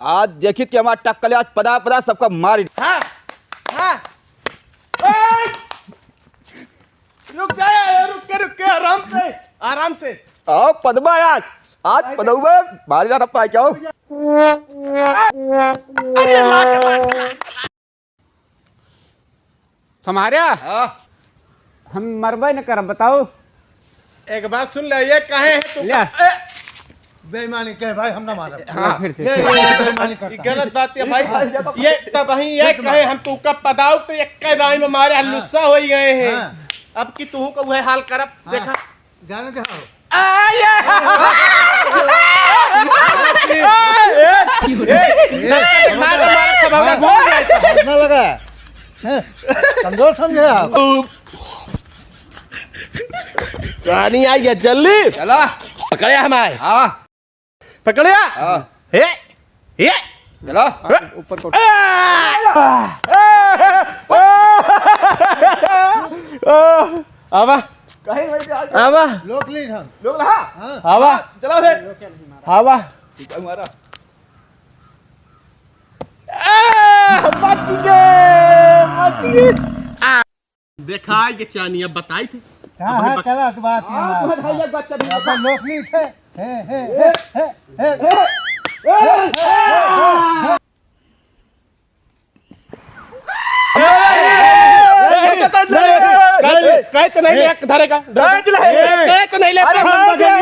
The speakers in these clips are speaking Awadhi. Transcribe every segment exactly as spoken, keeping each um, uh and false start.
आज देखित कि हमार टक्कल आज पदा पदा सबका मारी। हाँ, हाँ। ए! रुक जा, रुक के, रुक के, आराम से, आराम से। आओ पदमा आज, आज पदमा मारी ना टप्पा क्या हो? अरे मार के मार। समारिया, हाँ। हम मरबे न करब, बताओ। एक बात सुन ले, ये कहे है तू ले। ए! बेईमानी कहे भाई, हम ना मारब। हाँ, फिर से। ये, ये, ये बेईमानी करता है। गलत बात है भाई। ये तब ही ये कहे हम तू कब पदाऊ तो एक दाई में मारे हाँ। लुस्सा हो ही गए हैं। हाँ। अब की तू का वह हाल करब, हाँ। देखा। जाने दे, हाँ। आ, ये। ए, ए, ए, मार, मार, सब हमरा घूम जाए। ना लगा। हैं? कमजोर समझे आप? रानी आई है, जल्दी। चला। पकड़े हमारे। हाँ। पकड़े। हाँ। हे, हे। चला। ऊपर को। आ! आवा। कहीं नहीं जा। आवा। लोक लीन हम। लोक लहा। हाँ। आवा। चला फिर। आवा। ठीक है, मारा। आ, बच गए, बच गए। देखा ये चानिया बताई थे। हाँ, हाँ, चला, तो बात ये हाँ, मार। तुम्हें भैया बच्चा भी अपन लोग नहीं थे। हे, हे, हे, हे, हे। कहे तो नहीं ले, एक धरेगा। कहे तो नहीं ले, अरे,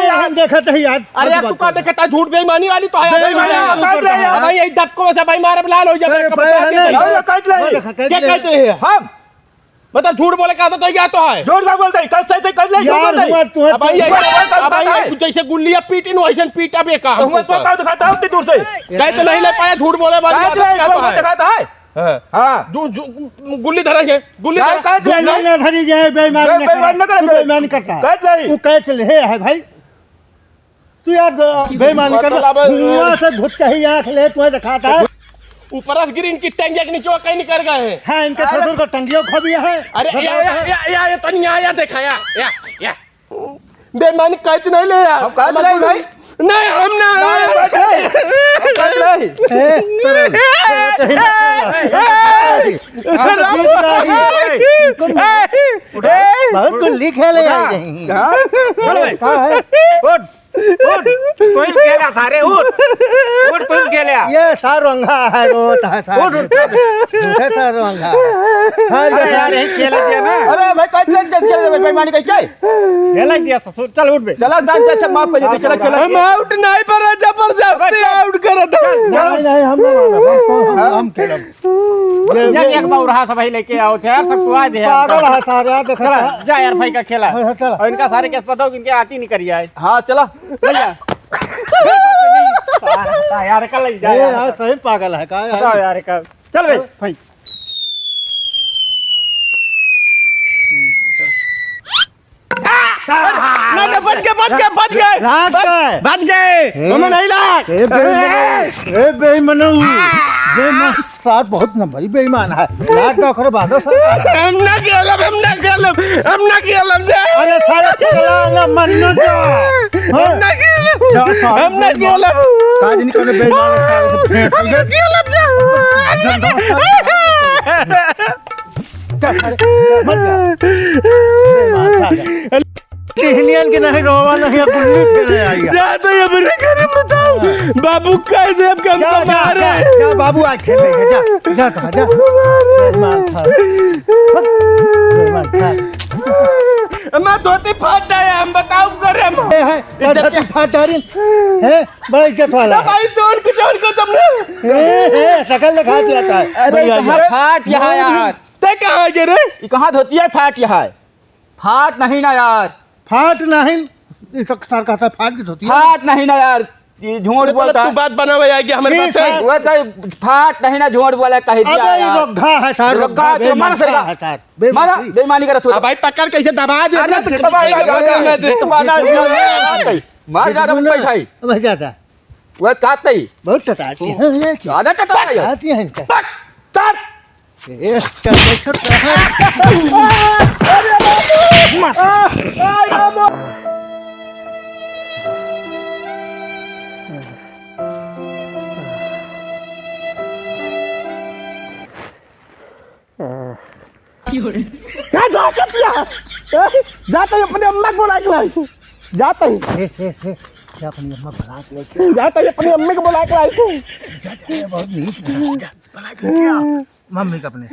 हम देखत ही यार। अरे, तू का देखत है, झूठ बेईमानी वाली तो है। बेईमानी वाली तो है। भाई, यही धक्को से भाई मारब लाल हो जाबे, अरे, कब भाई, बता दे नहीं, भाई। और कहे तो नहीं। कहे तो नहीं। हम मतलब झूठ बोले का तो, तो क्या तो है? जोर से बोलते हैं, कस से, से कस ले, यार, बोलते हैं। हुआ तो है, अब भाई, तो हुआ तो अब भाई, है। जैसे गुल्लिया पीटी न, वैसे पीटा भी का तो हमको हुआ तो का। का दिखाता हूँ उतनी दूर से। कहे तो नहीं ले पाया, झूठ बोले वाली कहे बात तो है, क्या तो बोल है? दिखाता है। हाँ। हाँ। जो, जो, गुल्ली धरा है, गुल्ली क्या धरा। कहे तो गुल्ली नहीं, नहीं धरी जाए, बेईमान बे-, नहीं बेईमान करता। नहीं करे, तू बेईमान करता है। कहे तो नहीं। तू कहे तो ले है भाई। तू यार ग-, बेईमानी कर मतलब, हुआ से घुस चाही आँख ले, तुम्हें दिखाता है। ऊपर से गिरी इनकी टंगिया के नीचे कहीं निकल गए हैं। हाँ, इनके अरे ससुर का टंगिया खो भी है। अरे, या, या, या, या, या, तनी या, या, देखा, या, या, या। बेईमानी कहते नहीं ले यार। हम कहते नहीं भाई। नहीं, हम ना। नहीं, हम कहते नहीं। हम कहते नहीं। ए, चलो, चलो, कहीं ना कहीं। बहुत कुछ लिखे ले आई नहीं। हाँ? चलो भाई। कहाँ है? उठ। उठ, तू ही खेला सारे, उठ। उठ, तू ही खेला। ये सारोंगा है, रोत है सारे। उठ, उठ, उठ। झूठे सारोंगा। अरे यार, यही खेला दिया ना। अरे भाई, कैसे, कैसे खेल रहे भाई, बेईमानी कैसे? खेला दिया ससुर, चल उठ बे। चला, दान से अच्छा माफ कर दे, चला, चला। हम आउट नहीं पर जबरदस्ती चल। आउट कर दो। नहीं, नहीं, हम ना मानब, हम, हम, हम खेलब। ये, ये ये एक बार रहा सब भाई लेके आओ थे यार, सब टुआ दे यार। पागल है सारे, यार, देखो चला, तो। जा यार भाई का खेला। हाँ, हाँ, चला। और इनका सारे केस बताओ कि इनके आती नहीं करी आए। हाँ, चला। ले जा। हाँ, यार, कल ले जा ये यार। यार, सही पागल है, का यार? बताओ यार, कल। चल बे, भाई। नहीं, नहीं, बच गए, बच गए, बच गए। लाग बच, गए। बच गए। ए, हमें नहीं लाग। ए, बेईमन-, ए! ए, बेईमनऊ। बेईमन, सार बहुत नंबरी बेईमान है। लाग का ओकरे बादो सर। हम ना खेलब, हम ना खेलब, हम ना खेलब से। अरे सारे पगला ना मरना जा। हम ना खेलब, जा, सारे हम ना बेईमान। खेलब। काज नहीं करे बेईमान सारे से भेंट हो गए। हम ना खेलब जा। जा, सारे, मर जा। बेईमान सारे। टिहनियन के नहीं रोवा, नहीं गुल्ली खेले आई है। जा तो ये मेरे घर में बताओ। हाँ। बाबू कैसे अब हमको जा, जा, मारे? जा, जा, बाबू आज खेलेंगे, जा, जा कहाँ, जा। मार खा। मार खा। मैं धोती फाट आया, हम बताओ करे हम। ए, है, इज्जत धोती क्या? फाट जा रही है, बड़ा इज्जत वाला ना है। भाई, जोन को, जोन को तुमने। ए, ए, शकल दिखा दिया था। अरे, बढ़िया, कहाँ बढ़िया। फाट यहाँ यार? ते कहाँ गे रे? ये कहाँ धोती है फाट यहाँ है? फाट नहीं ना यार। फाट नहीं, ये तो सर कहता है फाट की धोती है। फाट नहीं ना यार, ये झूठ मतलब बोलता तू है। बात बनावे आ गया हमारे ये पास से। सर वो तो फाट नहीं ना, झूठ बोला कह दिया अबे ये यार। रोगहा है सर, रोगहा है, तो मार बेईमान सर। है सर, मारा, बेईमान। बेईमानी करत हो। अब भाई पकड़ कैसे दबा दे, अरे मैं तो जितवा दे, दबा दे, मैं जितवा ना, मार जा, बिल्कुल। पैसा ही। अब जाता। वो काट नहीं। बहुत टटाती है, ये क्या? आधा टटा है ये। टटाती है इनका। पक, काट। ए, चल, बैठो, चल। क्या जा कर दिया? ए, जाता ही अपने अम्मा को बुला के लाई। जाता ही। ए, ए, ए, क्या अपनी अम्मा बुला के लाई? जाता ही अपनी अम्मी को बुला के लाई। जा, जा, बहुत नीक है। जा, बुला के लेके आ। मम्मी को अपने।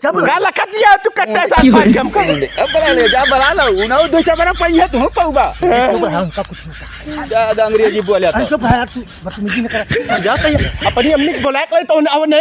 जा बुला। गाला खा दिया तू कट्टा साथ पारी हम करेंगे। अब बुला ले, जा बुला लो। उन्हों दो चार बना पहिया तू पौबा। तू बुला, उनका कुछ नहीं कहा। ज्यादा अंग्रेजी बोले तो। अरे चुप है यार, तू बदतमीजी न कर। जाता ही अपनी अम्मी को बुला के लाई तो उन्हें, उन्हें